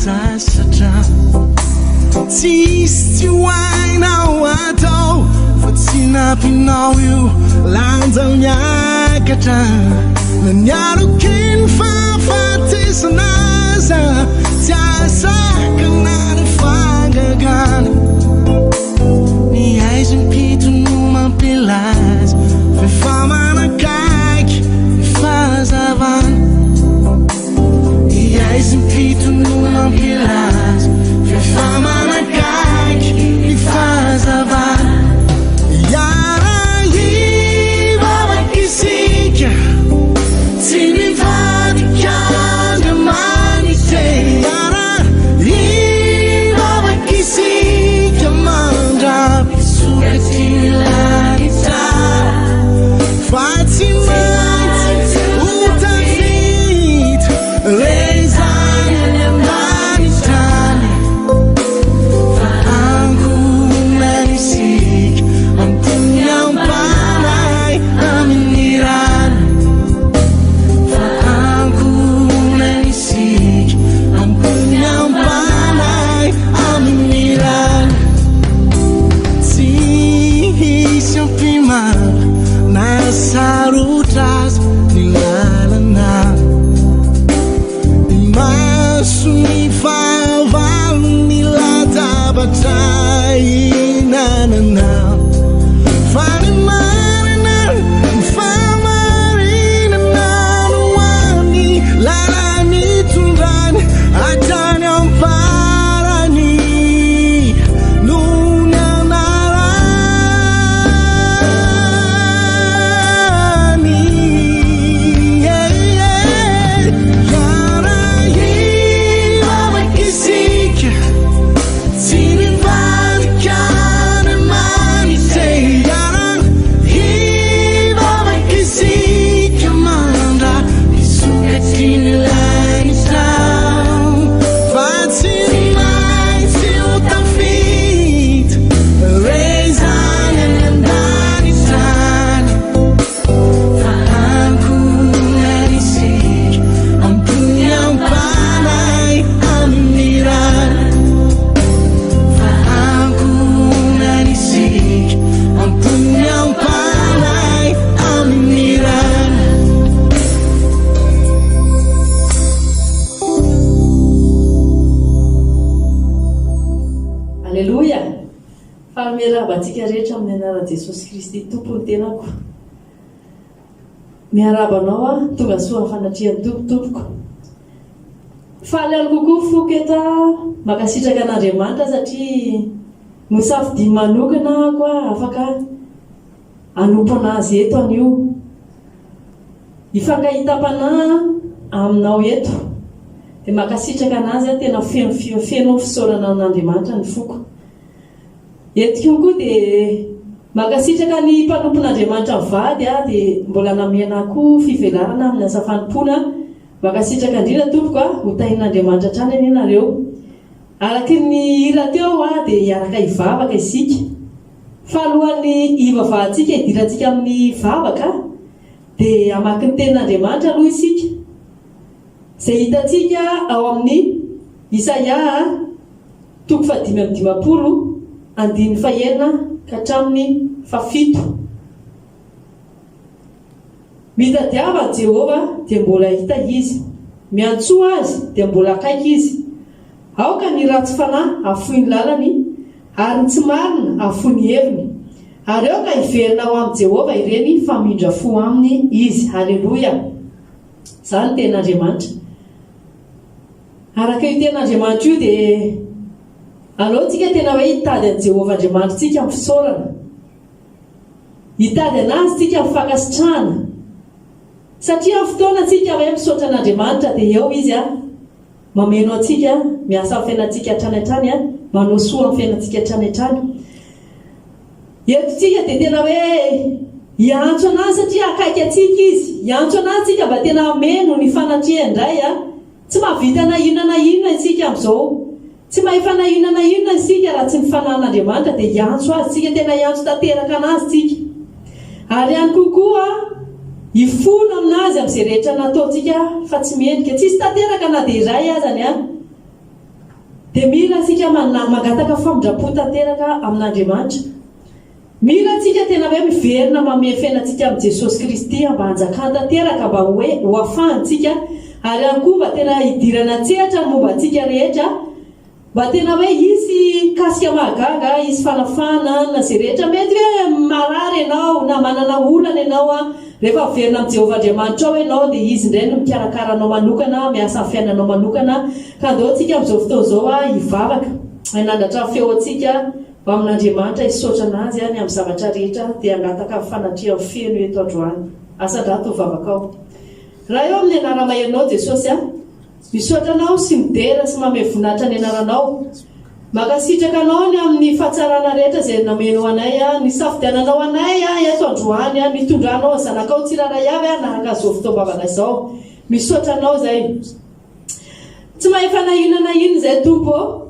sasatra Tsisy tsy ho hainao atao Fa tsy nampinao io lanja miakatra Na ny aloky ny fahafatesana aza Tsy ahasakana ny fahagagana Ny aizim-pito no mampilaza F'efa manakaiky ny fahazavana Ny aizim-pito no mampilaza F'efa manakaiky ny fahazavana Hiara-hivavaka isika Tsy mivadika Andriamanitra e Hiara-hivavaka isika Mandra-pisokatry ny lanitra Fa tsy maintsy ho tafita re izany any an-danitra any Fa ankohonana isika Am-pony am-panahy amin'ny rany Fa ankohonana isika Am-pony am-panahy amin'ny rany Tsy hisy ampimana na sarotra aza ny lalana Imason'ny fahavalo ny latabatra ihinanana Fa ny marina, ny fahamarinana no hany lala-nitondrany hatrany am-parany Noho ny anarany Hiara-hivavaka isika Tsy mivadika Andriamanitra e Hiara-hivavaka isika Mandra-pisokatry ny lanitra Fa tsy maintsy ho tafita re izany any an-danitra any Fa ankohonana isika Am-pony am-panahy amin'ny rany Fa ankohonana isika Am-pony am-panahy amin'ny rany Aleloia! Faly miarahaba antsika rehetra amin'ny anaran'i Jesosy Kristy Tompo ny tenako. Miarahaba anao aho, tonga soa amin'ny fanatrehan'ny Tompo tompoko. Faly ihany kokoa ny foko eto aho, mankasitraka an'Andriamanitra satria nosafidiany manokana aho afaka hanompo an'Azy eto anio. Hifankahitam-panahy aminao eto. Dia mankasitraka an'Azy aho, tena feno feno fisaorana an'Andriamanitra ny foko. Eto ihany koa dia mankasitraka ny mpanompon'Andriamanitra mivady aho dia mbola namena ahy koa fivelarana amin'ny asa fanompoana. Mankasitraka indrindra tompoko a, ho tahin'Andriamanitra hatrany anie nareo. Araky ny hira teo dia hiaraka hivavaka isika. Fa alohan'ny hivavahantsika hidirantsika amin'ny vavaka dia hamaky ny tenin'Andriamanitra aloha isika. Izay hitantsika ao amin'ny Isaia toko fahadimy amby 50 andininy fahenina ka hatramin'ny fahafito. Mitadiava an'i Jehovah, dia mbola hita Izy. Miantsoa Azy, dia mbola akaiky Izy. Aoka ny ratsy fanahy hahafoy ny lalany, ary ny tsy marina hahafoy ny heviny. Ary aoka hiverina ho amin'i Jehovah ireny, fa hamindra fo aminy Izy. Haleloia! Izany ny Tenin'Andriamanitra. Araka io Tenin'Andriamanitra io, dia aleo tsika tena hoe hitady an'i Jehovah Andriamanitritsika amin'ny fisaorana. Hitady an'Azy tsika amin'ny fankasitrahana. Satria amin'ny fotoana tsika hoe misaotra an'Andriamanitra dia eo Izy mameno antsika, miasa amin'ny fiainantsika hatrany hatrany, manao soa amin'ny fiainantsika hatrany hatrany. Eto tsika dia tena hoe hiantso an'Azy satria akaiky antsika Izy. Hiantso an'Azy tsika mba tena hameno ny fanatrehany indray. Tsy mahavita na inona na inona isika amin'izao. Tsy mahefa na inona na inona isika raha tsy ny Fanahin'Andriamanitra dia hiantso Azy tsika, tena hiantso tanteraka an'Azy tsika. Ary ihany koa koa hifona amin'Azy amin'izay rehetra nataontsika fa tsy mendrika. Tsisy tanteraka na dia iray aza ny an. Dia mila isika mangataka famindram-po tanteraka amin'Andriamanitra. Mila antsika tena hoe miverina mamehy fiainantsika amin'i Jesosy Kristy mba hanjakany tanteraka mba hoe ho afahantsika ary ihany koa mba tena hidirana an-tsehatra ny momba antsika rehetra mba tena hoe hisy kasika mahagaga, hisy fanafahana na izay rehetra mety hoe marary ianao na manana olana ianao rehefa miverina amin'i Jehovah Andriamanitrao ianao dia Izy indray no mikarakara anao manokana, miasa amin'ny fiainanao manokana ka andao antsika amin'izao fotoana izao hivavaka hanandratra ny feo antsika Ho amin'Andriamanitra hisaotra an'Azy ny amin'ny zavatra rehetra dia hangataka ny fanatrehany feno eto androany. Asandrato ny vavakao. Ray ô amin'ny anara-maherinao Jesosy a! Misaotra Anao sy midera sy mamehy voninahitra ny anaranao. Mankasitraka Anao ny amin'ny fahatsarana rehetra izay namenao anay a, nisafidiananao anay a eto androany a, nitondranao ny zanakao tsirairay avy a hanaraka izao fotoam-bavaka izao. Misaotra Anao izay. Tsy mahefa na inona na inona izay Tompo ô,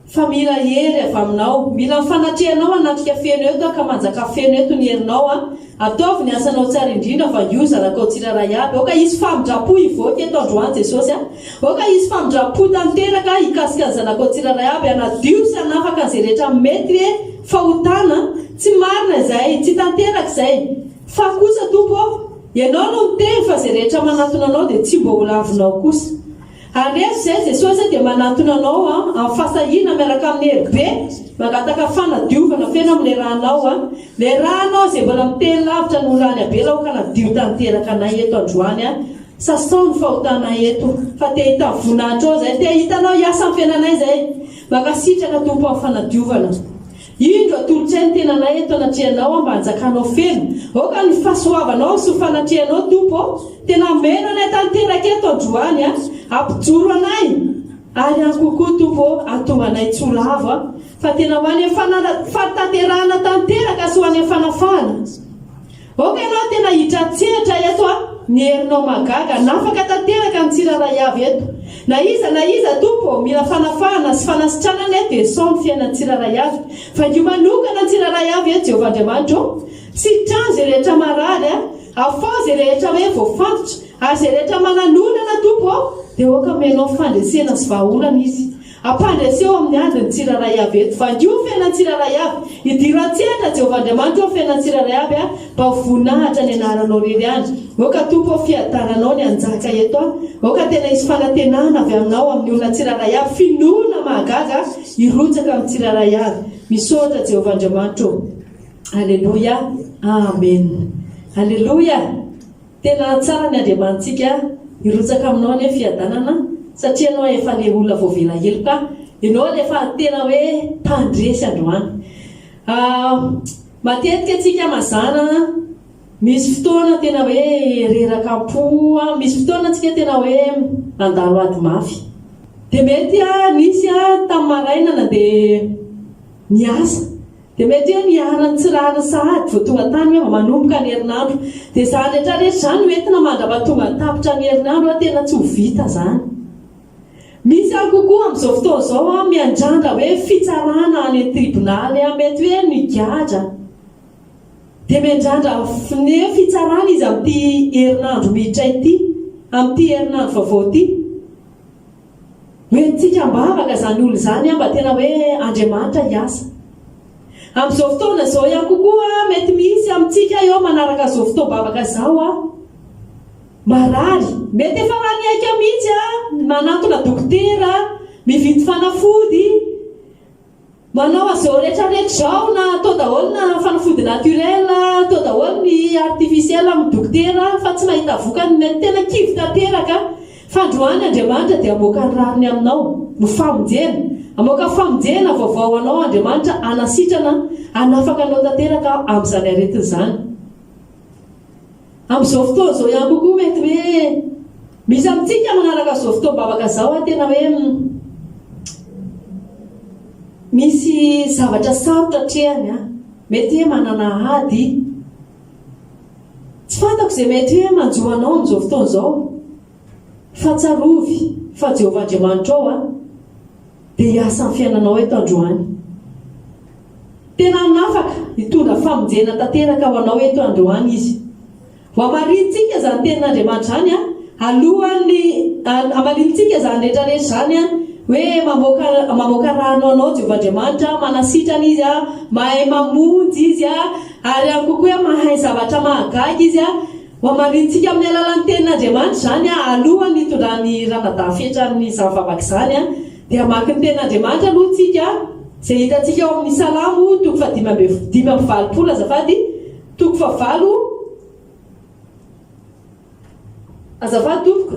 fa mila hery avy aminao, mila ny fanatrehanao hanatrika feno eto aho ka manjakà feno eto ny herinao an, ataovy ny asanao tsara indrindra fa io zanakao tsirairay avy, aoka hisy famindram-po hivoaka eto androany Jesosy a, aoka hisy famindram-po tanteraka hikasika ny zanakao tsirairay avy, hanadio sy hanafaka an'izay rehetra mety hoe fahotana, tsy marina izay, tsy tanteraka izay, fa kosa Tompo ô, Ianao no niteny fa izay rehetra manatona Anao dia tsy mba ho lavinao kosa. Ary eto izay Jesosy dia manatona anao amin'ny fahasahiana miaraka amin'ny hery be, mangataka fanadiovana feno amin'ilay rànao. Ilay rànao izay mbola miteny lavitra noho ràn'i Abela aoka hanadio tanteraka anay eto androany. Sasao ny fahotanay eto fa te hahita ny voninahitrao izay, te hahita Anao hiasa amin'ny fiainanay izay. Mankasitraka Tompo amin'ny fanadiovana. Indro atolotray ny tenanay eto anatrehanao mba hanjakanao feno. Aoka ny fahasoavanao sy fanatrehanao Tompo ô, tena hameno anay tanteraka eto androany a, hampijoro anay ary ihany kokoa Tompo ô, hahatonga anay tsy ho lavo a, fa tena ho any amin'ny fahatanterahana tanteraka sy ho any amin'ny fanafahana. Aoka ianao tena hitratsehatra eto a! Ny herinao mahagaga hanafaka tanteraka ny tsirairay avy eto. Na iza na iza Tompo ô, mila fanafahana sy fanasitranana eto dia sao ny fiainan'ny tsirairay avy. Vangio manokana ny tsirairay avy eto Jehovah Andriamanitra ô. Sitrano izay rehetra marary a! Afaho izay rehetra hoe voafantotra ary izay rehetra manan'olana Tompo ô, dia aoka omenao fandresena sy vahaolana izy. Ampandreseo amin'ny ady ny tsirairay avy eto. Vangio ny fiainan'ny tsirairay avy. Idiro an-tsehatra Jehovah Andriamanitra ô ny fiainan'ny tsirairay avy a, mba ho voninahitra ny anaranao irery ihany. Aoka Tompo ô fiadananao ny hanjaka eto a. Aoka tena hisy fanantenana avy aminao amin'ny olona tsirairay avy, finoana mahagaga hirotsaka amin'ny tsirairay avy. Misaotra Jehovah Andriamanitra ô. Aleloia. Amen. Aleloia. Tena tsara ny Andriamanitsika, hirotsaka aminao anie ny fiadanana satria ianao efa le olona voavela heloka, ianao le efa tena hoe mpandresy androany. Matetika tsika mazàna misy fotoana tena hoe reraka am-po, misy fotoana tsika tena hoe mandalo ady mafy. Dia mety nisy tamin'ny maraina nandeha niasa Dia mety hoe niharan'ny tsy rariny sahady vao tonga tany hoe vao manomboka ny herinandro. Dia izany rehetra rehetra izany no entina mandrapatonga ny tapitra ny herinandro an, tena tsy ho vita izany. Misy ihany kokoa amin'izao fotoana izao an, miandrandra hoe fitsarana any amin'ny tribonaly an, mety hoe nigadra. Dia miandrandra ny hoe fitsarana izy amin'ity herinandro miditra ity, amin'ity herinandro vaovao ity. Hoentintsika am-bavaka izany olona izany mba tena hoe Andriamanitra hiasa. Amin'izao fotoana izao ihany kokoa mety misy amintsika eo manaraka izao fotoam-bavaka izao marary, mety efa lany aika mihitsy, manantona dokotera, mividy fanafody, Manao an'izao rehetra rehetra izao na atao daholo na fanafody naturel, atao daholo ny artificiel amin'ny dokotera fa tsy mahita vokany, mety tena kivy tanteraka fa androany Andriamanitra dia hamoaka ny rariny aminao, ny famonjena, hamoaka famonjena vaovao ho anao Andriamanitra hanasitrana, hanafaka anao tanteraka amin'izany aretina izany. Amin'izao fotoana izao ihany kokoa mety hoe misy amintsika manaraka izao fotoam-bavaka izao an, tena hoe misy zavatra sarotra atrehany an, mety hoe manana ady, tsy fantako izay mety hoe manjo anao amin'izao fotoana izao, fa tsarovy fa Jehovah Andriamanitrao an, dia hiasa amin'ny fiainanao eto androany. Tena hanafaka, hitondra famonjena tanteraka ho anao eto androany Izy. Ho hamarinintsika izany tenin'Andriamanitra izany an, alohan'ny hamarinintsika izany rehetra rehetra izany an, Hoe mamoaka mamoaka rano anao Jehovah Andriamanitra, manasitrana Izy, mahay mamonjy Izy, ary ihany koa koa mahay zavatra mahagaga Izy. Ho hamarinintsika amin'ny alalan'ny Tenin'Andriamanitra izany, alohan'ny hitondran'ny ranadahy fetra amin'izany vavaka izany, dia hamaky ny Tenin'Andriamanitra aloha isika, izay hitantsika ao amin'ny Salamo toko fahadimy amby 85 azafady, toko fahavalo, Azafady tompoko,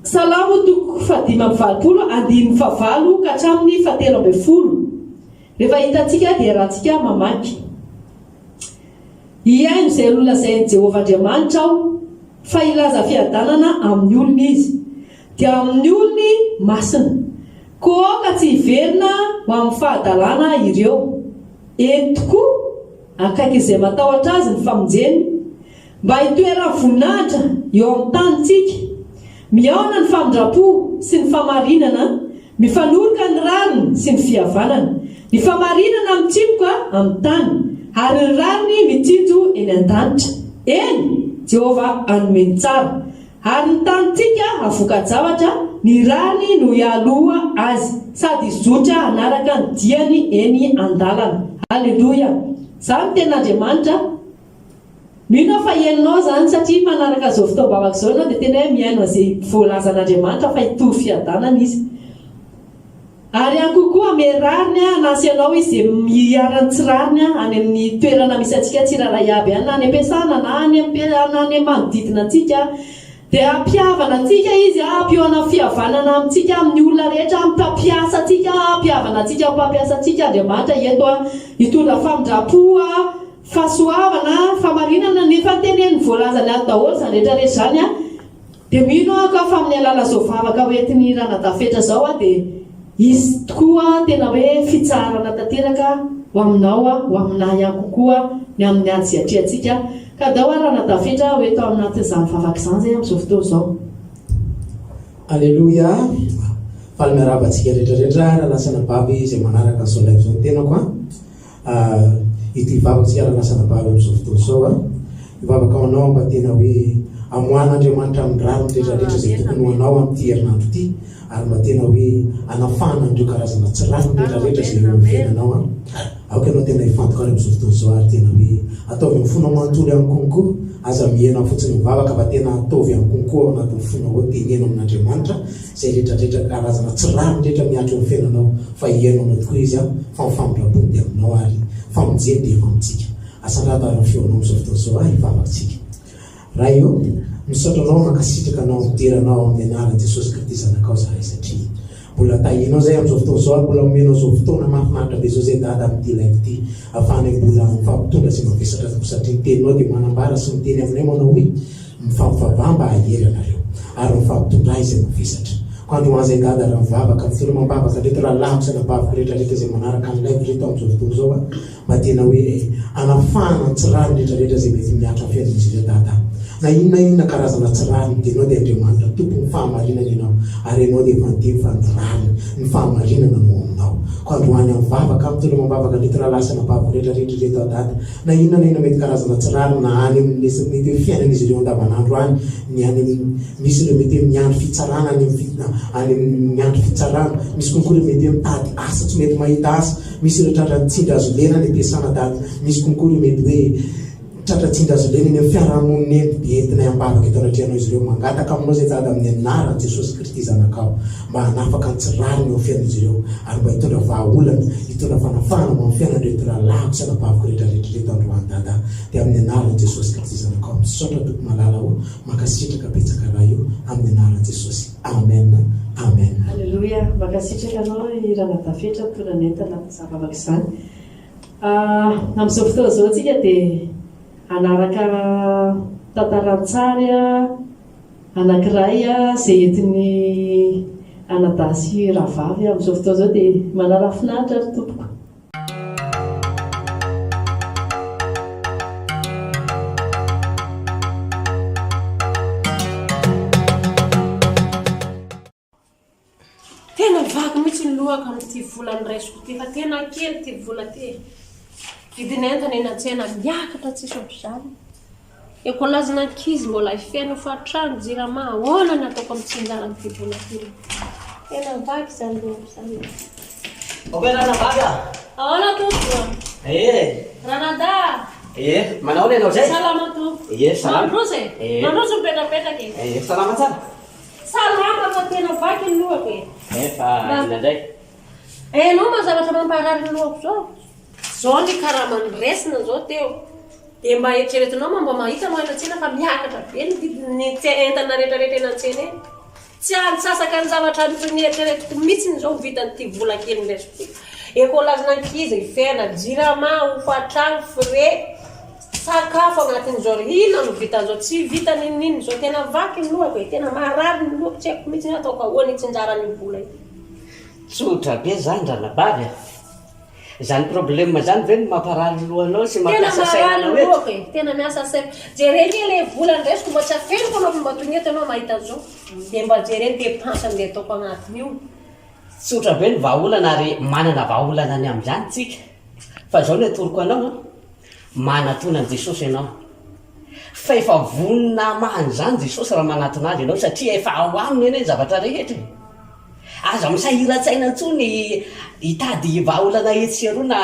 Salamo toko fahadimy amby valopolo andininy fahavalo ka hatramin'ny fahatelo ambin'ny folo. Rehefa hitantsika dia iarahantsika mamaky. Hihaino izay nolazain'i Jehovah Andriamanitra aho, fa hilaza fiadanana amin'ny olony izy, dia amin'ny olony masina. Koa aoka tsy hiverina ho amin'ny fahadalana ireo. Eny tokoa, akaiky izay matahotra azy ny famonjeny, Mba hitoeran'ny voninahitra eo amin'ny tanintsika. Mihaona ny famindram-po sy ny famarinana, mifanoroka ny rariny sy ny fihavanana. Ny famarinana mitsimoka amin'ny tany, ary ny rariny mitsinjo eny an-danitra. Eny, Jehovah hanome ny tsara. Ary ny tanintsika havoka-javatra, ny rariny no hialoha azy, sady hizotra hanaraka ny diany eny an-dalana. Haleloia! Izany no tenin'Andriamanitra. Mino aho fa henonao izany satria manaraka izao fotoam-bavaka izao ianao dia tena hoe mihaino an'izay voalazan'Andriamanitra fa hitory fiadanana Izy. Ary ihany koa koa ame rariny hanasy anao Izy izay miharan'ny tsy rariny any amin'ny toerana misy antsika tsirairay avy any na any am-piasana na any na any amin'ny manodidina antsika dia hampihavana antsika Izy hampihaona fihavanana amintsika amin'ny olona rehetra amin'ny mpampiasa antsika hampihavana antsika amin'ny mpampiasa antsika Andriamanitra eto hitondra famindram-po Fahasoavana, famarinana nefa teneniny voalazany ato daholo izany rehetra rehetra izany an! Dia mino aho ka fa amin'ny alalan'izao vavaka ho entin'i Ranadafetra izao an dia hisy tokoa tena hoe fitsaharana tanteraka ho aminao ho aminà ihany kokoa ny amin'ny ady izay atrehantsika ka andao ary Ranadafetra ho eto anatin'izany vavaka izany izay amin'izao fotoana izao. Aleloia! Faly miarahaba antsika rehetra rehetra rahalahy sy anabavy izay manaraka an'izao live izao ny tenako an! Ity vavatsika rahalahy anabavy amin'izao fotoana izao a. Hivavaka ho anao mba tena hoe amoahan'Andriamanitra amin'ny rariny rehetra rehetra izay tokony ho anao amin'ity herinandro ity ary mba tena hoe anafahana an'ireo karazana tsy rariny rehetra rehetra izay eo amin'ny fiainanao a. Aoka ianao tena hifantoka ary amin'izao fotoana izao ary tena hoe ataovy amin'ny fonao manontolo ihany konko. Aza mihena fotsiny mivavaka fa tena ataovy ihany konko ao anatin'ny fonao ao teneno amin'Andriamanitra Izay retraretra karazana tsy rariny rehetra mihatra eo amin'ny fiainanao fa hihaino anao tokoa Izy an, fa ny famindrampony dia aminao ary famonjeny dia efa amintsika. Asandrato ary ny feonao amin'izao fotoana izao ahy hivavaka tsika. Ray ô, misaotra Anao, mankasitraka Anao, midera Anao amin'ny anaran'i Jesosy Krity Zanakao zahay satria mbola tahianao zahay amin'izao fotoana izao ary mbola omenao izao fotoana mahafinaritra be izao zay Dada amin'ity live ity ahafahanay mbola mifampitondra sy mavesatra tokoa satria ny teninao dia manambara sy miteny aminay manao hoe Mifampivavaha mba hahery anareo, ary mifampitondrà izay mavesatra. Koa androany izay dada raha mivavaka, mitoloma am-bavaka ireto rahalahiko sy anabaviko rehetra rehetra izay manaraka ny live ireto amin'izao fotoana izao a, mba tena hoe hanafahana ny tsy rariny rehetra rehetra izay mety mihatra amin'ny fiainan'izy ireo dada. Na inona inona karazana tsy rariny dia ianao dia Andriamanitra tompon'ny fahamarinana ianao, ary ianao dia efa niteny fa ny rariny, ny fahamarinana no ao aminao. Koa androany aho mivavaka, mitoloma am-bavaka ireto rahalahy sy anabaviko rehetra rehetra ireto aho dada, Na inona na inona mety karazana tsy rariny na any amin'ny mety hoe fiainan'izy ireo andavanandro any, ny any amin'ny, misy ireo mety hoe miandry fitsarana any amin'ny any amin'ny miandry fitsarana, misy konko ireo mety hoe mitady asa tsy mety mahita asa, misy ireo tratran'ny tsindry hazo lena any am-piasana dada, misy konko ireo mety hoe tratra tsindry hazo lena eny amin'ny fiarahamonina eny, dia entinay am-bavaka eto anatrehanao izy ireo, mangataka aminao izay dada amin'ny anaran'i Jesosy Kristy Zanakao. mba hanafaka ny tsy rariny eo amin'ny fiainan'izy ireo ary mba hitondra vahaolana, hitondra fanafahana ho amin'ny fiainan'ireto rahalahiko sy anabaviko rehetra rehetra ireto androany Dada dia amin'ny anaran'i Jesosy Kristy Zanakao misaotra Tompo malala o, mankasitraka betsaka Ray o, amin'ny anaran'i Jesosy Amen Amen. Aleloia! Mankasitraka anao ry Ranadafetra nitondra ny entana anatin'izany vavaka izany. Amin'izao fotoana izao isika dia hanaraka tantara an-tsary Anankiray izay entin'ny anadahy sy rahavavy amin'izao fotoana izao dia manala finaritra ry tompoko. Tena vaky mihitsy ny lohako amin'ity vola noraisiko ity fa tena kely ity vola ity e. Vidin'entana eny an-tsena miakatra tsisy ohatr'izany. Ekolazin'ankizy mbola feno hofantrano, jirama, ahoana ny ataoko amin'ny tsinjaran'ity vola ity re? Tena vaky izany lohako izany e. Ok ranabavy a! Ahoana tompoko? Eh! Ranadahy! Eh, manao ahoana ianao izay? Salama tompoko. Eh, salama. Mandroso e! Eh. Mandroso mipetrapetraka e. Eh, salama tsara? Salama fa tena vaky ny lohako e. Eh, fa inona indray? Hainao ma zavatra mamparary ny lohako zao? Zao ny karama noraisina zao teo. Dia mba eritreretinao ma mba mahita anao eny an-tsena fa miakatra be ny vidin'ny entana rehetrarehetra eny an-tsena eny. Tsy antsasaka ny zavatra noeritreretiko mihitsy izao ny vitan'ity vola kely noraisiko ity. Ekolazin'ankizy, fiainana, jirama, hofantrano, frais, sakafo anatin'izao re. Inona no vitan'izao? Tsy vita n'inon'inona izao. Tena vaky ny lohako e, tena marary ny lohako, tsy haiko mihitsy hoe ataoko ahoana hitsinjara an'io vola io. Tsotra be zany ranabavy a! Zany problème zany ve no mamparary lohanao sy Tena mampiasa saina marary anao ny eto? lohako e, tena miasa saina. Jereo anie le vola andraisiko mba tsy afeniko anao fa mba tonga eto ianao mahita an'izao. Dia mba jereo ny dépense andeha ataoko agnatin'io. Tsotra be ny vahaolana ary manana vahaolana ny amin'izany tsika. Fa izao no atoroko anao an, manatona an'i Jesosy ianao. Fa efa vonona hamaha an'izany Jesosy raha manatona Azy ianao satria efa ao Aminy anie ny zavatra rehetra e. Aza misahiran-tsaina intsony hitady vahaolana etsy sy eroa na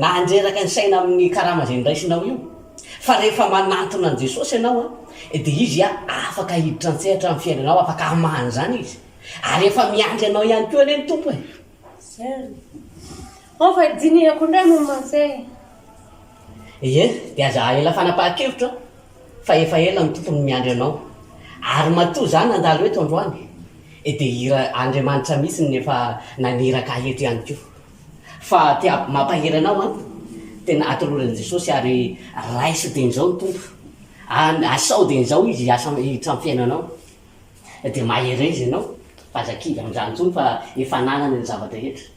na handreraka ny saina amin'ny karama izay noraisinao io. Fa rehefa manantona an'i Jesosy ianao an, dia Izy afaka hiditra an-tsehatra amin'ny fiainanao, afaka hamaha an'izany Izy. Ary efa miandry anao ihany koa anie ny Tompo e. Zay. Ao fa dinihako indray momba an'izay. Ie, dia aza ela fanapahan-kevitra fa efa ela ny Tompo no miandry anao. Ary matoa za nandalo eto androany dia ira Andriamanitra mihitsy no efa naniraka ahy eto ihany koa. Fa te mampahery anao an, tena atolory an'i Jesosy ary raiso dia izao ny Tompo. Asao dia izao Izy hiasa hiditra amin'ny fiainanao. Dia mahereza ianao fa aza kivy amin'izany intsony fa efa ananany ny zava-drehetra.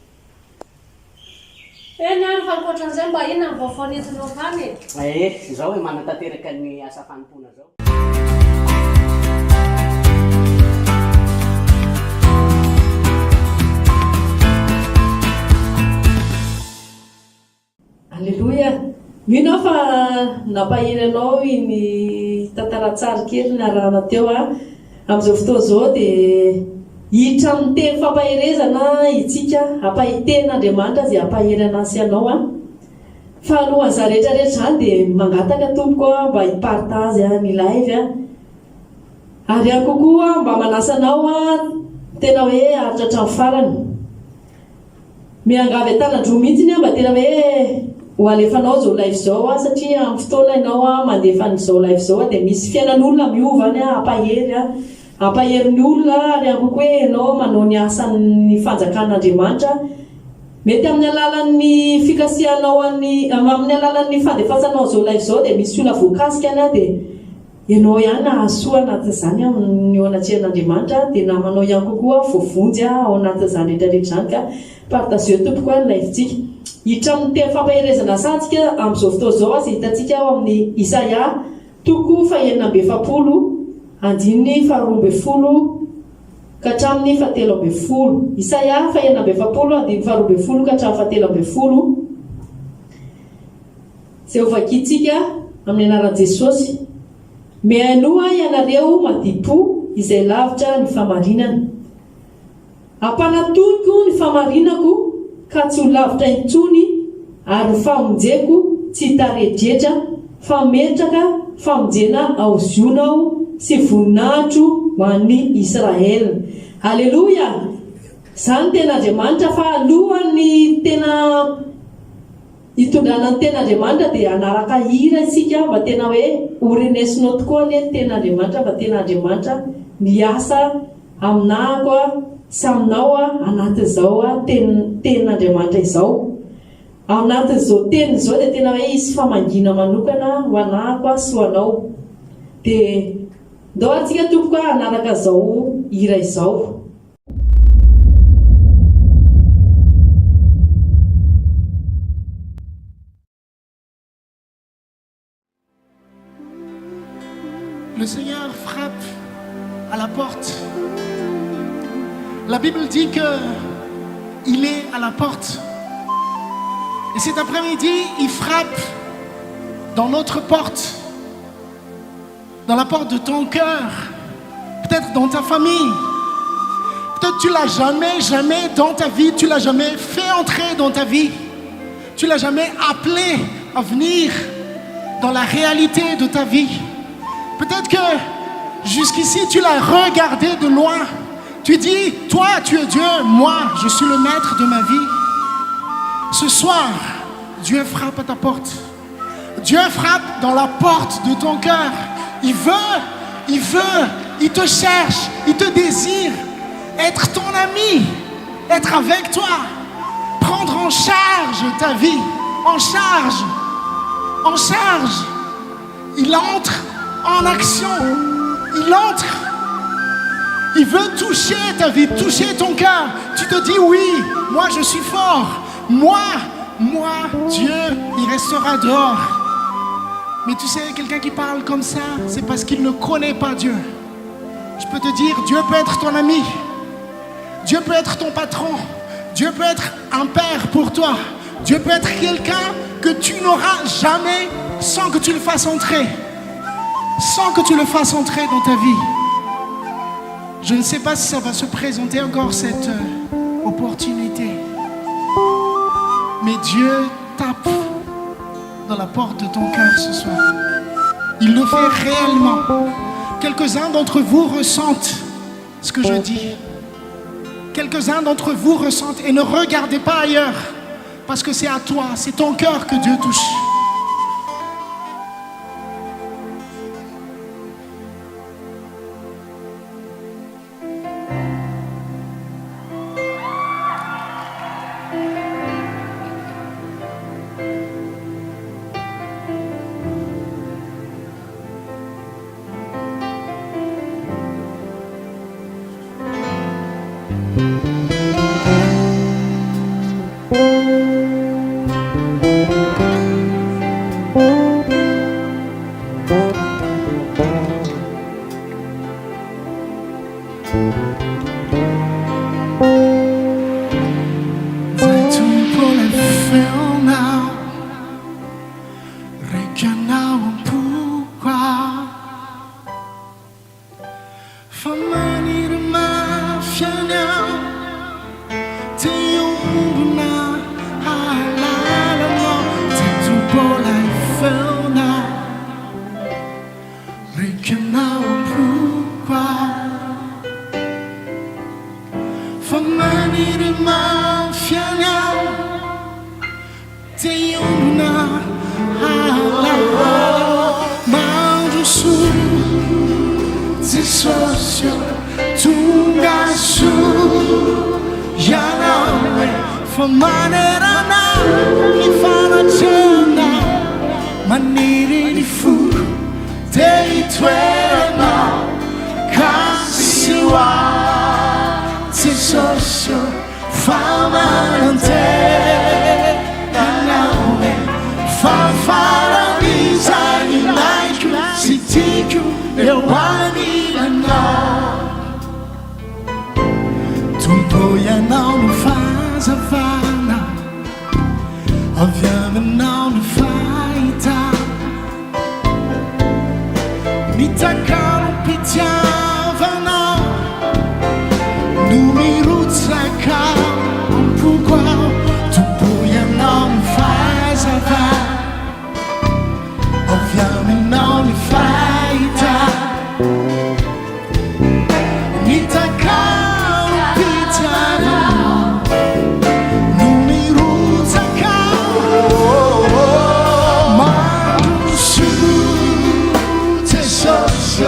Eny ary fa ankoatran'izay mba inona ny vaovao nentinao tany e? Eh, izao e manatanteraka ny asa fanompoana izao. Aleloia! Mino aho fa nampahery anao iny tantara-tsary kely niarahana teo a. Amin'izao fotoana izao dia hiditra amin'ny teny fampaherezana itsika, hampahitenin'Andriamanitra izay hampahery anà sy anao a. Fa alohan'izany rehetra rehetra izany dia mangataka tompoko a mba hi-partage ny live a. Ary ihany kokoa mba manasa anao a tena hoe haharitra hatramin'ny farany. Miangavy an-tanan-droa mihitsy aho mba tena hoe ho alefanao izao live izao aho satria amin'ny fotoana ianao mandefa an'izao live izao dia misy fiainan'olona miova any hampahery hampahery ny olona ary ihany koa hoe ianao manao ny asan'ny fanjakan'Andriamanitra mety amin'ny alalan'ny fikasihanao an'ny amin'ny alalan'ny fandefasanao an'izao live izao dia misy olona voakasika any dia Ianao ihany hahasoa anatin'izany amin'ny eo anatrehan'Andriamanitra dia namanao ihany kokoa voavonjy ao anatin'izany rehetra rehetra izany ka partageo tompoko a ny live-tsika. Hiditra amin'ny teny fampaherezana sahy tsika amin'izao fotoana izao izay hitantsika ao amin'ny Isaia toko fahenina amby efapolo andininy faharoa ambin'ny folo ka hatramin'ny fahatelo ambin'ny folo. Isaia fahenina amby efapolo andininy faharoa ambin'ny folo ka hatramin'ny fahatelo ambin'ny folo. Izay ho vakintsika amin'ny anaran'i Jesosy. Mihainoa ianareo madi-po izay lavitra ny famarinana. Ampanatoniko ny famarinako ka tsy ho lavitra intsony ary ny famonjeko tsy hitaredretra fa hametraka famonjena ao Ziona aho sy voninahitro ho an'ny Israel. Aleloia! Izany tena Andriamanitra fa alohan'ny tena Hitondrana ny tenin'Andriamanitra dia hanaraka hira isika mba tena hoe ho renesinao tokoa anie ny tenin'Andriamanitra fa tena Andriamanitra miasa aminahako sy aminao anatin'izao tenin'Andriamanitra izao. Ao anatin'izao teniny izao dia tena hoe hisy famangiana manokana ho anahako sy ho anao. Dia ndao ary tsika tompoko hanaraka izao hira izao. Le Seigneur frappe à la porte. La Bible dit que il est à la porte. Et cet après-midi, il frappe dans notre porte, dans la porte de ton cœur, peut-être dans ta famille. Peut-être tu l'as jamais, jamais dans ta vie, tu l'as jamais fait entrer dans ta vie. Tu l'as jamais appelé à venir dans la réalité de ta vie. Peut-être que jusqu'ici, tu l'as regardé de loin. Tu dis, toi, tu es Dieu, moi, je suis le maître de ma vie. Ce soir, Dieu frappe à ta porte. Dieu frappe dans la porte de ton cœur. Il veut, il veut, il te cherche, il te désire être ton ami, être avec toi, prendre en charge ta vie, en charge, en charge. Il entre en action, il entre. Il veut toucher ta vie, toucher ton cœur. Tu te dis oui, moi je suis fort. Moi, moi, Dieu, il restera dehors. Mais tu sais, quelqu'un qui parle comme ça, c'est parce qu'il ne connaît pas Dieu. Je peux te dire, Dieu peut être ton ami. Dieu peut être ton patron. Dieu peut être un père pour toi. Dieu peut être quelqu'un que tu n'auras jamais sans que tu le fasses entrer. Sans que tu le fasses entrer dans ta vie. Je ne sais pas si ça va se présenter encore cette euh, opportunité. Mais Dieu tape dans la porte de ton cœur ce soir. Il le fait réellement. Quelques-uns d'entre vous ressentent ce que je dis. Quelques-uns d'entre vous ressentent et ne regardez pas ailleurs, parce que c'est à toi, c'est ton cœur que Dieu touche. Zay Tompo ilay feonao Rekanao am-poko aho Fa maniry mafy any aho Te hiombona hahalala anao Zay Tompo ilay feonao Rekanao am-poko aho Fa maniry mafy any aho Te hiombona hahalala Mandrosoa Jesosy ô Tonga soa Ianao e Fa manerana ny fanatrehanao Maniry ny foko Te hitoeranao Ka sy ho ahy Jesosy ô Fa manantena Anao e Fa faran'izay ilaiko sy tiako eo anilanao Tompo Ianao no fahazavana Avy aminao no fahitana Ny takalom-pitiavana no mirotsaka am-poko ao Tompo Ianao no fahazavana Avy aminao ny fahitana Ny takalom-pitiavana no mirotsaka Mandroso Jesosy ô.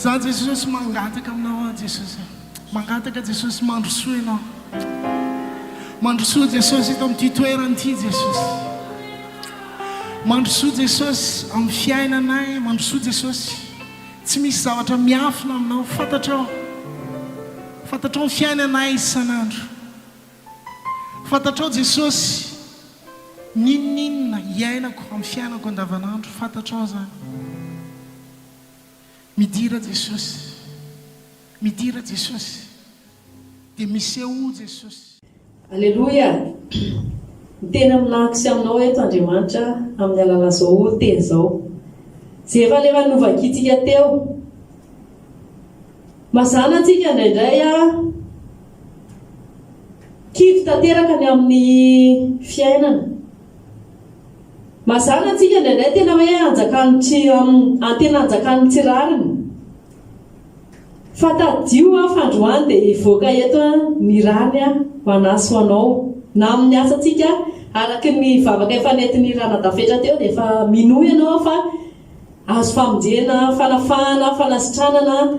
Za Jesosy mangataka aminao aho Jesosy. Mangataka Jesosy mandrosoa ianao. Mandrosoa Jesosy eto amin'ity toerana ity Jesosy. Mandrosoa Jesosy amin'ny fiainanay, mandrosoa Jesosy. Tsy misy zavatra miafina aminao, fantatrao. Fantatrao ny fiainanay isan'andro. Fantatrao Jesosy n'inon'inona iainako amin'ny fiainako andavanandro, fantatrao izany. Midira Jesosy, midira Jesosy, dia misehoa Jesosy. Aleloia! Miteny aminahako sy aminao eto Andriamanitra amin'ny alalan'izao teny izao. Izay efa efa novakintsika teo. Mazàna antsika indraindray kivy tanteraka ny amin'ny fiainana. Mazàna antsika indraindray tena hoe anjakan'ny tsy tena anjakan'ny tsy rariny. Fa tadidio aho fa androany dia hivoaka eto ny rariny ho anà sy ho anao. Na amin'ny asantsika araka ny vavaka efa nentin'i Ranadafetra teo dia efa minoa ianao fa azo famonjena, fanafahana, fanasitranana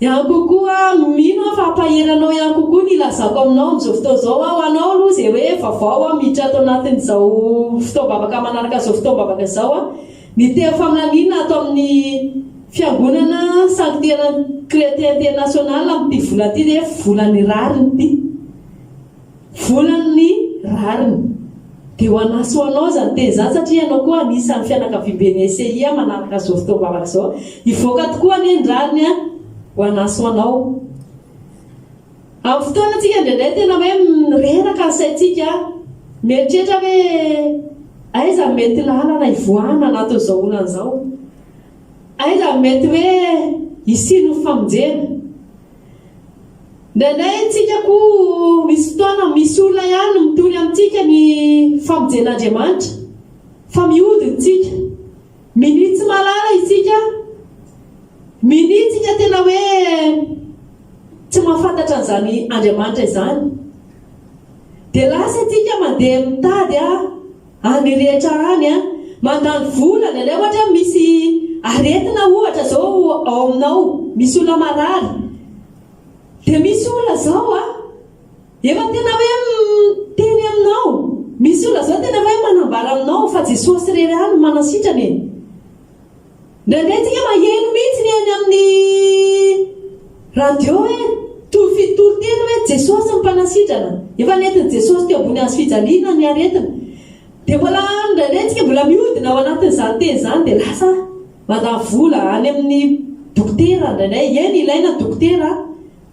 ihany kokoa. Mino aho fa hampahery anao ihany kokoa ny hilazako aminao amin'izao fotoana izao. Ho anao aloha izay hoe vaovao miditra ato anatin'izao fotoam-bavaka manaraka izao fotoam-bavaka izao. Ny teny faminaniana ato amin'ny Fiangonana Sanctuaire Chrétien International amin'ity volana ity dia volan'ny rariny ity. Volan'ny rariny. Dia ho anà sy ho anao izany teny izany satria ianao koa anisan'ny fianakaviamben'ny SCI manaraka izao fotoam-bavaka izao. Hivoaka tokoa anie ny rariny ho anà sy ho anao. Amin'ny fotoana tsika indraindray tena hoe reraka ny saintsika, mieritreritra hoe aiza no mety lalana hivoahana anatin'izao olana izao? Aiza no mety hoe hisian'ny famonjena? Indraindray tsika koa misy fotoana misy olona ihany no mitory amintsika ny famonjen'Andriamanitra fa mihodina tsika. Minia tsy mahalala isika, minia tsika tena hoe tsy mahafantatra an'izany Andriamanitra izany. Dia lasa tsika mandeha mitady any rehetra any, mandany vola indraindray ohatra hoe misy aretina ohatra izao ao aminao, misy olona marary. Dia misy olona izao a, Efa tena hoe miteny aminao. Misy olona zao tena hoe manambara aminao fa Jesosy irery ihany no manasitrana e. Indraindray tsika maheno mihitsy ny eny amin'ny radio hoe toy fitory teny hoe Jesosy no mpanasitrana. Efa nentin'i Jesosy teo ambony hazo fijaliana ny aretina. Dia mbola indraindray tsika mbola mihodina ao anatin'izany teny izany dia lasa mandany vola any amin'ny dokotera indraindray. Eny ilaina ny dokotera.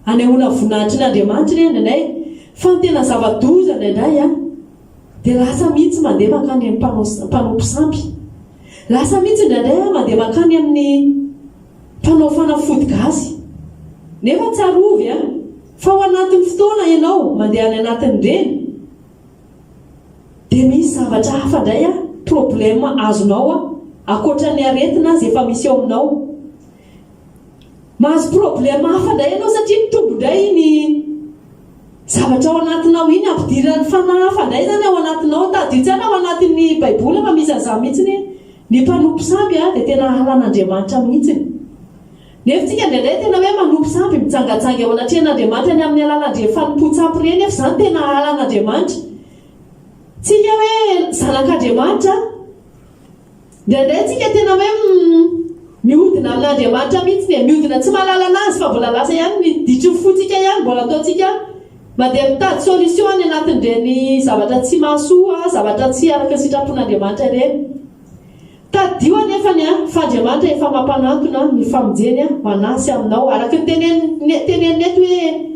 Anehoana voninahitry ny Andriamanitra ireny indraindray, fa ny tena zava-doza indraindray an, dia lasa mihitsy mandeha mankany amin'ny mpanao mpanompo sampy. Lasa mihitsy indraindray an, mandeha mankany amin'ny mpanao fanafody gasy. Nefa tsarovy an, fa ao anatin'ny fotoana ianao mandeha any anatin'ireny, dia misy zavatra hafa indray an, problème azonao an, ankoatra ny aretina aza efa misy eo aminao. Mahazo problème hafa indray ianao satria mitombo indray iny zavatra ao anatinao iny, ampidiran'ny fanahy hafa indray izany ao anatinao. Tadidio tsara ao anatin'ny baiboly fa misy an'izany mihitsy hoe ny mpanompo sampy dia tena halan'Andriamanitra mihitsy. Nefa tsika indraindray tena hoe manompo sampy, mijangajanga eo anatrehan'Andriamanitra ny amin'ny alalan'ireny fanompoan-tsampy ireny nefa izany tena halan'Andriamanitra. Tsika hoe zanak'Andriamanitra. Indraindray tsika tena hoe mihodina amin'Andriamanitra mihitsy e, mihodina tsy mahalala an'Azy fa mbola lasa ihany ny ditry ny fontsika ihany mbola ataontsika mandeha mitady solution any anatin'ireny zavatra tsy mahasoa, zavatra tsy araka ny sitrapon'Andriamanitra ireny. Tadidio anefa ny fa Andriamanitra efa mampanantona ny famonjeny ho anà sy aminao araka ny teneniny eto hoe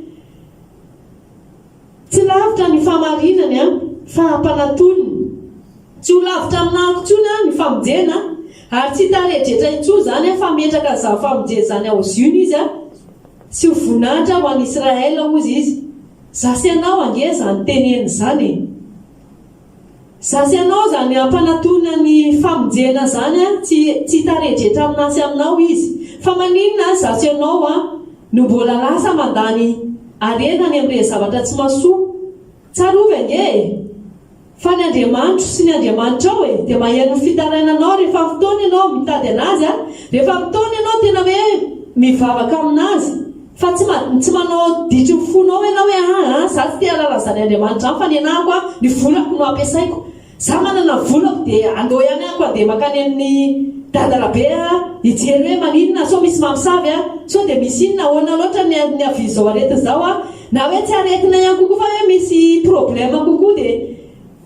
Tsy lavitra ny fahamarinany an, fa hampanatoniny. Tsy ho lavitra aminahako intsony an ny famonjena an, ary tsy hitaredretra intsony izany an, fa hametraka an'izany famonjena izany ao Ziona Izy an, sy ho voninahitra ho an'Israel hozy Izy. Za sy ianao ange izany teneniny izany e. Za sy ianao izany hampanatona ny famonjena izany an, tsy tsy hitaredretra aminà sy aminao Izy. Fa maninona an, za sy ianao an, no mbola lasa mandany harena any amin'ireny zavatra tsy mahasoa? Tsarovy ange e! Fa ny Andriamanitro sy ny Andriamanitrao e, dia maheno ny fitarainanao rehefa fotoana ianao mitady an'Azy an, rehefa fotoana ianao tena hoe. mivavaka aminazy fa tsy tsy manao ditry ny fonao ianao hoe aa za tsy te hahalala an'izany Andriamanitra izany fa ny anahako a ny volako no ampiasaiko Za manana volako dia andao ihany ako andeha makany amin'ny dadarabe a hijery hoe maninona sao misy mamosavy a sao dia misy inona ahoana loatra ny niavian'izao aretina izao a na hoe tsy aretina ihany kokoa fa hoe misy problème kokoa dia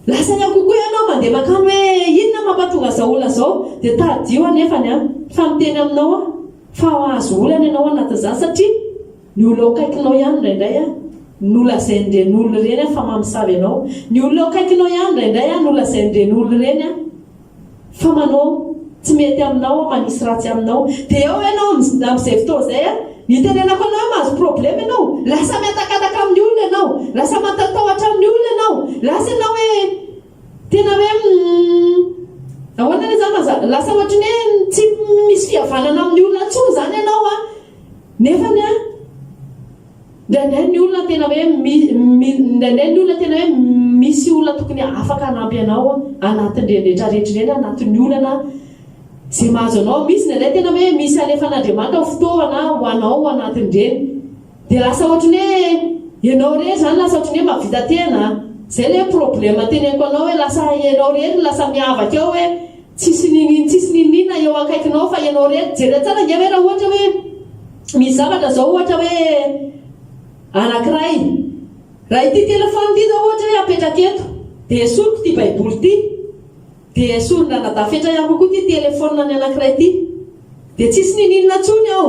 lasa ihany kokoa ianao mandeha makany hoe inona mampatonga izao olona izao dia tadidio anefany a fa miteny aminao aho fa hahazo olana ianao anatin'izany satria Ny olona eo akaikinao ihany indraindray an, no lazain'ireny olona ireny an fa mamosavy anao. Ny olona eo akaikinao ihany indraindray an, no lazain'ireny olona ireny an fa manao tsy mety aminao an, manisy ratsy aminao. Dia eo ianao amin'izay fotoana izay an, ny itenenako anao hoe mahazo problème ianao, lasa mihatakataka amin'ny olona ianao, lasa matatahotra amin'ny olona ianao, lasa ianao hoe tena hoe ahoana re izany maza, lasa ohatry ny hoe tsy misy fihavanana amin'ny olona intsony izany ianao an. Nefany an, indraindray ny olona tena hoe indraindray ny olona tena hoe misy olona tokony afaka hanampy anao anatin'ireny rehetra rehetra ireny, anatin'ny olana izay mahazo anao. Misy indraindray tena hoe misy alefan'Andriamanitra ho fitaovana ho anao anatin'ireny. Dia lasa ohatran'ny hoe ianao irery izany lasa ohatran'ny hoe mahavita tena. Izay ilay problème teneniko anao hoe lasa ianao irery no lasa miavaka eo hoe Tsisy ninin tsisy ninin eo akaikinao fa ianao irery. Jereo tsara ange hoe raha ohatra hoe misy zavatra zao ohatra hoe anakiray. Raha ity telephone ity zao ohatra hoe apetraka eto dia esoriko ity baiboly ity dia esorin-dranadafetra ihany kokoa ity telephone ny anakiray ity dia tsisy nininona intsony ao.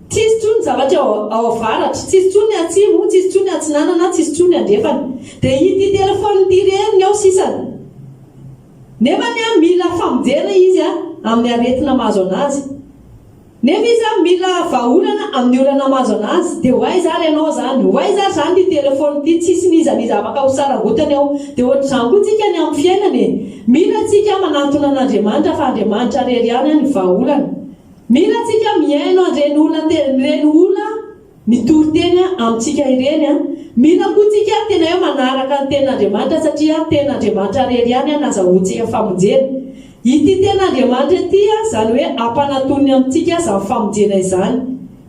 Tsisy intsony ny zavatra ao ao avaratra, tsisy intsony ny atsimo, tsisy intsony ny atsinanana, tsisy intsony ny andrefana. Dia ity telephone ity irery ny ao sisany. Nefa anie an mila famonjena izy an amin'ny aretina mahazo anazy. Nefa izy an mila vahaolana amin'ny olana mahazo anazy. Dia ho aiza ary ianao izany? Ho aiza ary izany ity telephone ity? Tsisy n'iza n'iza afaka ho sarangotany ao. Dia ohatr'izany koa tsika ny amin'ny fiainana e. Mila tsika manantona an'Andriamanitra fa Andriamanitra irery ihany an ny vahaolana. Mila tsika mihaino an'ireny olona ireny olona Mitory teny amintsika ireny an. Mila koa tsika tena hoe manaraka ny tenin'Andriamanitra satria tenin'Andriamanitra rery ihany an azahoantsika famonjena. Ity tenin'Andriamanitra ity an izany hoe ampanatoniny amintsika izany famonjena izany.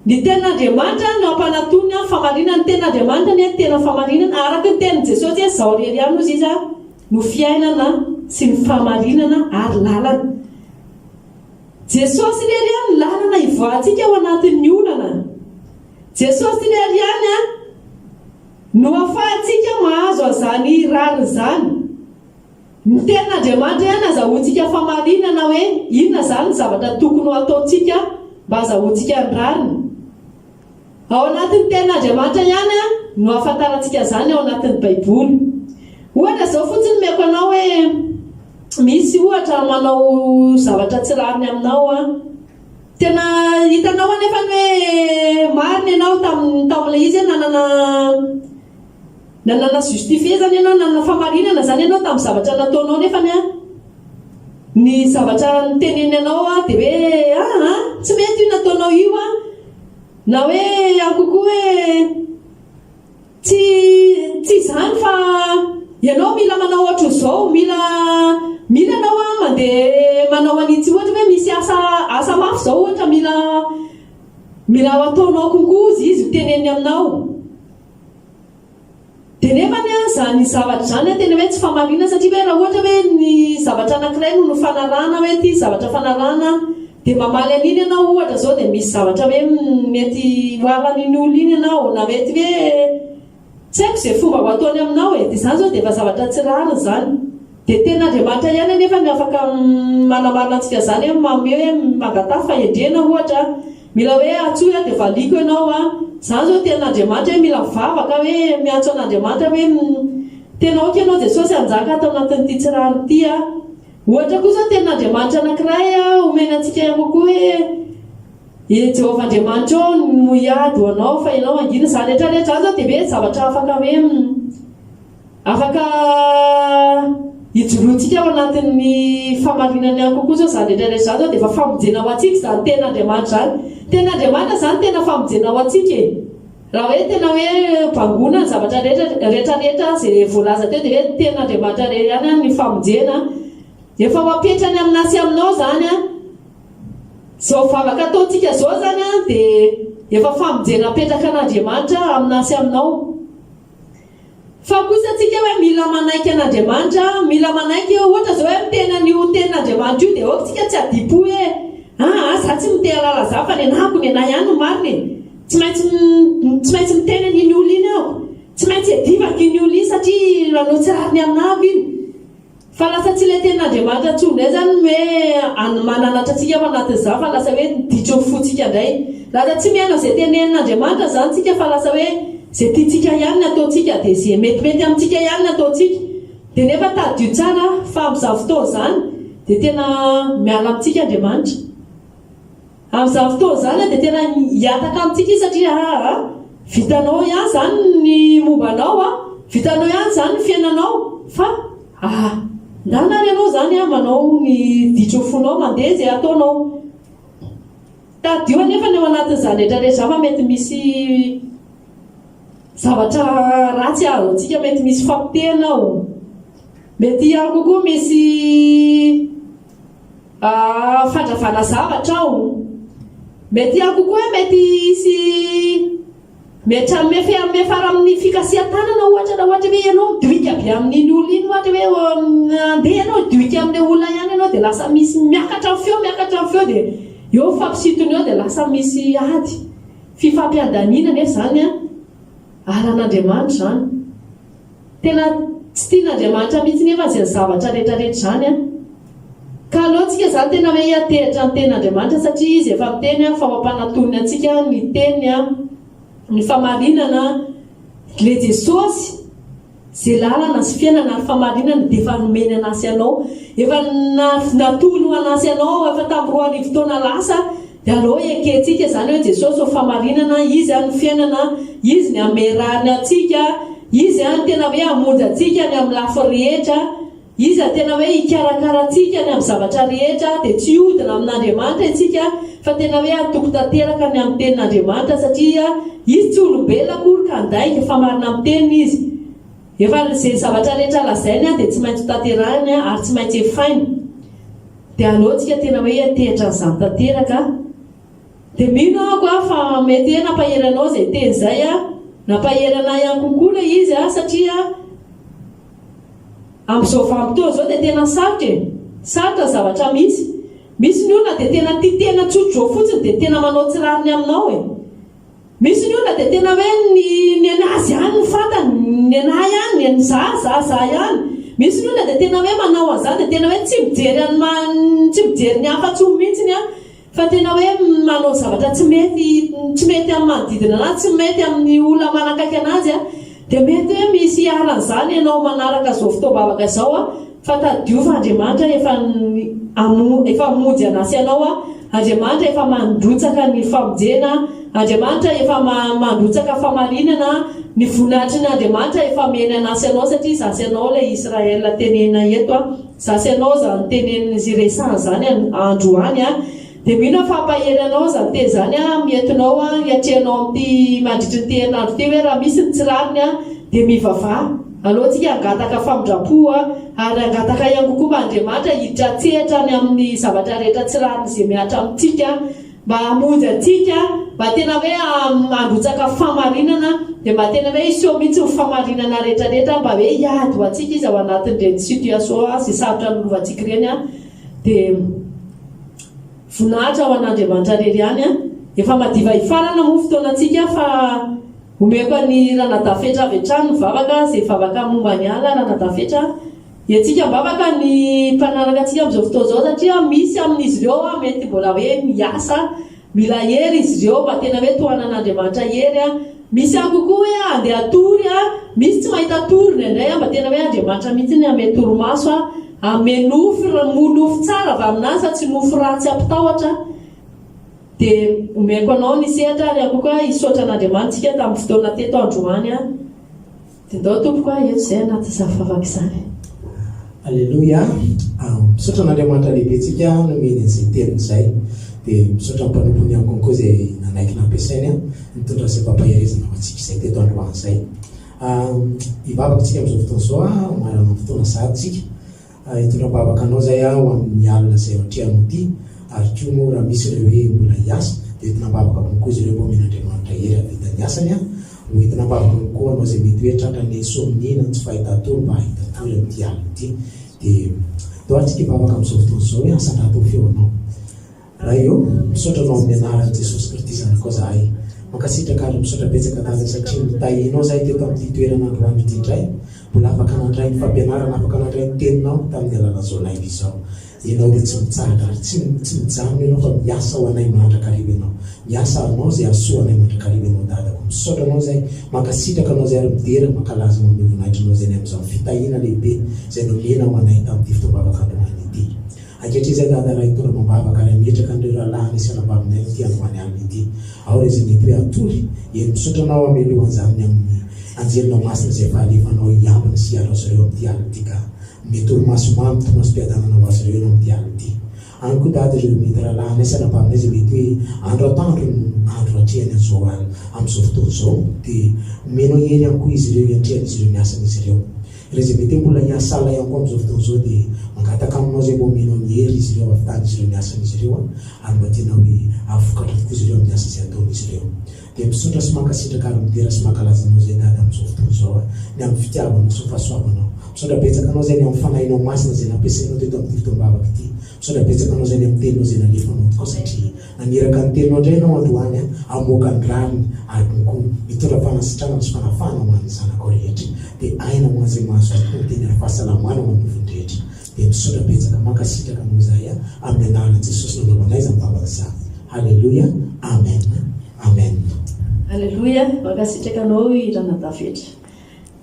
Ny tenin'Andriamanitra no ampanatoniny an famarinana. Ny tenin'Andriamanitra anie no tena famarinana araka ny tenin'i Jesosy hoe izaho rery ihany hozy izy an no fiainana sy ny famarinana ary lalana. Jesosy irery ihany ny lalana hivoahantsika ao anatin'ny olana. Jesosy irery ihany no afahantsika mahazo an'izany rariny izany. Ny Tenin'Andriamanitra ihany azahoantsika famarinana hoe inona izany ny zavatra tokony ho ataontsika mba azahoantsika ny rariny. Ao anatin'ny Tenin'Andriamanitra ihany no ahafantarantsika izany ao anatin'ny Baiboly. Ohatra izao fotsiny omeko anao hoe misy ohatra manao zavatra tsy rariny aminao an. Tena hitanao anefa ny hoe marina ianao tamin'ny tamin'ilay izy hoe nanana nanana justifier izany ianao, nanana famarinana izany ianao tamin'ny zavatra nataonao nefany an. Ny zavatra noteneniny anao dia hoe aa tsy mety io nataonao io an. Na hoe ihany kokoa hoe tsy tsy izany fa ianao mila manao ohatran'izao, mila mila ianao an mandeha manao an'itsy ohatra hoe misy asa asa mafy izao ohatra mila mila ho ataonao kokoa hozy izy ho teneniny aminao. Dia nefa anie an, izany zavatra izany an tena hoe tsy famarinana satria hoe raha ohatra hoe ny zavatra anankiray no nifanarahana hoe ity zavatra fanarahana dia mamaly an'iny ianao ohatra izao dia misy zavatra hoe mety ho halan'iny olona iny ianao na mety hoe tsy haiko izay fomba ho ataony aminao e, dia izany izao dia efa zavatra tsy rariny izany. Dia tena Andriamanitra ihany anefa ny afaka manamarina antsika izany hoe manome hoe mangataha fahendrena ohatra, mila hoe antsoy aho dia valiako ianao an, izany izao tena Andriamanitra hoe mila mivavaka hoe miantso an'Andriamanitra hoe tena aoka ianao Jesosy hanjaka ato anatin'ity tsy rariny ity an. Ohatra koa izao tena Andriamanitra anankiray omena antsika ihany kokoa hoe i Jehovah Andriamanitra ao no hiady ho anao fa ianao hangina, izany rehetra rehetra izany izao dia hoe zavatra afaka hoe Afaka hijoroantsika ao anatin'ny famarinana ihany kokoa izao izany rehetra rehetra izany izao dia efa famonjena ho antsika izany tenin'Andriamanitra izany. Tenin'Andriamanitra izany tena famonjena ho antsika e. Raha hoe tena hoe bangoina ny zavatra rehetra rehetra rehetra izay voalaza teo dia hoe tenin'Andriamanitra irery ihany ny famonjena. Efa ho apetrany aminà sy aminao izany an. Izao vavaka ataontsika izao izany dia efa famonjena apetraka an'Andriamanitra aminà sy aminao. Fa kosa tsika hoe mila manaiky an'Andriamanitra, mila manaiky hoe ohatra izao hoe miteny an'io tenin'Andriamanitra io dia ok tsika tsy hadipo hoe aa za tsy mite halala za fa nenahako nenahy ihany no marina e! Tsy maintsy tsy maintsy miteny an'iny olona iny aho, tsy maintsy iadivako iny olona iny satria nanao tsy rariny aminahako iny. Fa lasa tsy ilay tenin'Andriamanitra intsony indray izany ny hoe any mananatra antsika ao anatin'izany fa lasa hoe ny ditry ny fontsika indray. Lasa tsy mihaino an'izay tenenin'Andriamanitra izany tsika fa lasa hoe izay tiantsika ihany ny ataontsika dia izay metimety amintsika ihany ny ataontsika. Dia nefa tadidio tsara fa amin'izany fotoana izany dia tena miala amintsika Andriamanitra. Amin'izany fotoana izany dia tena hihataka amintsika izy satria aa vitanao ihany izany ny momba anao a, vitanao ihany izany ny fiainanao fa aa ndana ary ianao izany a manao ny ditry ny fonao mandeha izay ataonao. Tadidio anefa ny ao anatin'izany rehetra rehetra izany fa mety misy zavatra ratsy azontsika, mety misy famotehana ao, mety ihany kokoa misy Fandravana zavatra ao. Mety ihany kokoa hoe mety hisy mety hanome fe hanome fara amin'ny fikasihan-tanana ohatra raha ohatra hoe ianao midoika be amin'iny olona iny ohatra hoe andeha ianao hidoika amin'ilay olona ihany ianao dia lasa misy miakatra ny feo miakatra ny feo dia eo mifampisintona eo dia lasa misy ady fifampiandaniana nefa izany an aran'Andriamanitra izany. Tena tsy tian'Andriamanitra mihitsy nefa izany zavatra rehetra rehetra izany an! Ka aleo tsika izany tena hoe hiantehitra ny tenin'Andriamanitra satria Izy efa miteny an fa ho ampanantoniny antsika ny teniny an, ny famarinana, le Jesosy ze lalana sy fiainana ary famarinana dia efa nomeny anasy anao, efa natolony ho anasy anao efa tamin'ny 2000 taona lasa Dia aleo ekentsika izany hoe Jesosy no famarinana, Izy no fiainana, Izy ny hamerany antsika, Izy no tena hoe hamonjy antsika ny amin'ny lafiny rehetra, Izy no tena hoe hikarakara antsika ny amin'ny zavatra rehetra, dia tsy hiodina amin'Andriamanitra isika fa tena hoe hatoky tanteraka ny amin'ny tenin'Andriamanitra satria Izy tsy olombelona akory ka handainga fa marina amin'ny teniny Izy. Efa izay zavatra rehetra lazainy dia tsy maintsy ho tanterahiny ary tsy maintsy efainy. Dia aleo tsika tena hoe hiantehitra an'izany tanteraka. Dia mino aho ko fa mety hoe nampahery anao izay teny izay a, nampahery anah ihany kokoa ilay izy a, satria amin'izao vanim-potoana izao dia tena sarotra e, sarotra ny zavatra misy. Misy ny olona dia tena tia tena tsotr'izao fotsiny dia tena manao tsy rariny aminao e. Misy ny olona dia tena hoe ny nenazy ihany no fantany, ny nenahy ihany, ny an'i za, za, za ihany. Misy ny olona dia tena hoe manao an'izany dia tena hoe tsy mijery an'ny ma, tsy mijery ny hafa intsony mihitsiny an, fa tena hoe manao zavatra tsy mety, tsy mety amin'ny manodidina anazy, tsy mety amin'ny olona manakaiky anazy an. Dia mety hoe misy iharan'izany ianao manaraka izao fotoam-bavaka izao an. Fa tadidio fa Andriamanitra efa efa hamonjy anà sy anao a, Andriamanitra efa mandrotsaka ny famonjena, Andriamanitra efa mandrotsaka famarinana, ny voninahitry ny Andriamanitra efa omeny anà sy anao satria izaho sy anao ilay Israel tenenina eto a, izaho sy anao izany tenenina sy resahina izany androany a. Dia mino aho fa hampahery anao izany teny izany entinao hiatrehanao amin'ity mandritry ny ity herinandro ity hoe raha misy ny tsy rariny dia mivavaha. Aleo antsika hangataka famindram-po ary hangataka ihany kokoa mba Andriamanitra hiditra an-tsehatra any amin'ny zavatra rehetra tsy rariny izay mihatra amintsika mba hamonjy antsika mba tena hoe handrotsaka fahamarinana dia mba tena hoe hiseho mihitsy ny fahamarinana rehetra rehetra mba hoe hiady ho antsika izy ao anatin'ireny situation izay sarotra nolovantsika ireny dia Voninahitra ho an'Andriamanitra irery ihany an! Efa madiva hifarana moa fotoanantsika fa omeko an'i Ranadafetra avy hatrany ny vavaka izay vavaka momba ny ala Ranadafetra a! Entsika am-bavaka ny mpanaraka antsika amin'izao fotoana izao satria misy amin'izy ireo mety mbola hoe miasa Mila hery izy ireo mba tena hoe tohanan'Andriamanitra hery an. Misy ihany kokoa hoe handeha hatory an, misy tsy mahita tory indraindray an, mba tena hoe Andriamanitra mihitsy ny hanome torimaso an, hanome nofy, nofy tsara avy aminazy fa tsy nofy ratsy hampitahotra an. Dia omeko anao ny sehatra ary ihany kokoa hisaotra an'Andriamanitra isika tamin'ny fotoana teto androany an. Dia ndao tompoko a, eto izay anatin'izany vavaka izany. Aleloia! Misaotra an'Andriamanitra lehibe tsika nomeny an'izay teniny izay. Dia misaotra ny mpanompony ihany konko izay nanaiky nampiasainy nitondra an'izay fampaherezana ho antsika izay teto androany izay. Hivavaka tsika amin'izao fotoana izao, manana fotoana sahady tsika. Hitondra am-bavaka anao izay aho amin'ny alina izay ho atrehanao ity. Ary koa moa raha misy ireo hoe mbola hiasa dia entina am-bavaka avokoa izy ireo mba omen'Andriamanitra hery hahavita ny asany an! Ho entina am-bavaka avokoa anao izay mety hoe tratran'ny insomnie na ny tsy fahitan-tory mba hahita tory amin'ity alina ity. Dia ndao ary tsika hivavaka amin'izao fotoana izao hoe asandrato ny feonao. Ray ô, misaotra Anao amin'ny anaran'i Jesosy Kristy Zanakao zahay. Mankasitraka ary misaotra betsaka Dada satria notahianao zahay teto amin'ity toerana androany ity indray. Mbola afaka nandray ny fampianarana, afaka nandray ny teninao tamin'ny alalan'izao live izao. Ianao dia tsy mitsahatra ary tsy tsy mijanona Ianao fa miasa ho anay mandrakariva Ianao. Miasa anao izay hahasoa anay mandrakariva Ianao Dadako. Misaotra Anao izahay, mankasitraka Anao izahay ary midera, mankalaza Anao amin'ny voninahitranao izay ny amin'izao fitahiana lehibe izay nomenao anay tamin'ity fotoam-bavaka androany ity. Ankehitriny izay Dada raha hitondra amam-bavaka ary hametraka an'ireo rahalahiny sy anabavinay amin'ity androany alina ity. Ao ireo izay mety hoe hatory, eny misaotra Anao aho mialoha an'izany ny amin'ny Anjelinao masina izay efa alefanao hiambina sy hiaro azy ireo amin'ity alina ity ka omeo torimaso mamy, torimasom-piadanana ho azy ireo Ianao amin'ity alina ity. Any koa Dada ireo mety rahalahinay sy anabavinay izay mety hoe andro atoandro no andro atrehany an'izao alina amin'izao fotoana izao dia omenao hery ihany koa izy ireo hiatrehan'izy ireo ny asan'izy ireo. Ireo izay mety hoe mbola hiasala ihany koa amin'izao fotoana izao dia mangataka aminao izay mba omenao ny hery izy ireo hahavitan'izy ireo ny asan'izy ireo ary mba tena hoe hahavokatra tokoa izy ireo amin'ny asa izay ataon'izy ireo. Dia misaotra sy mankasitraka ary midera sy mankalaza anao izay Dada amin'izao fotoana izao ny amin'ny fitiavanao sy ny fahasoavanao. Misaotra betsaka anao izay ny amin'ny fanahinao masina izay nampiasainao teto amin'ity fotoam-bavaka ity. Misaotra betsaka anao izay ny amin'ny teninao izay nalefanao tokoa satria Naniraka ny teninao indray Ianao androany hamoaka ny rariny ary koa hitondra fanasitranana sy fanafahana ho an'ny zanakao rehetra. Dia aina ho an'izay mahazo tokoa ny teny ary fahasalamana ho an'ny nofony rehetra. Dia misaotra betsaka, mankasitraka Anao izahay amin'ny anaran'i Jesosy nanaovanay izany vavaka izany. Haleloia. Amen. Amen. Aleloia, mankasitraka anao i Ranadafetra.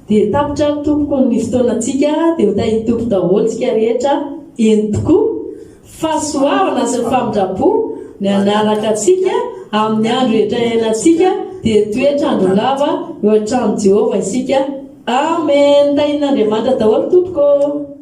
Dia tapitra ary tompoko ny fotoanantsika dia ho tahin'ny Tompo daholo tsika rehetra eny tokoa. Fahasoavana sy ny famindram-po ny hanaraka antsika amin'ny andro rehetra iainantsika dia hitoetra andro lava eo an-tranon'i Jehovah isika. Amen! Tahin'Andriamanitra daholo tompoko ô!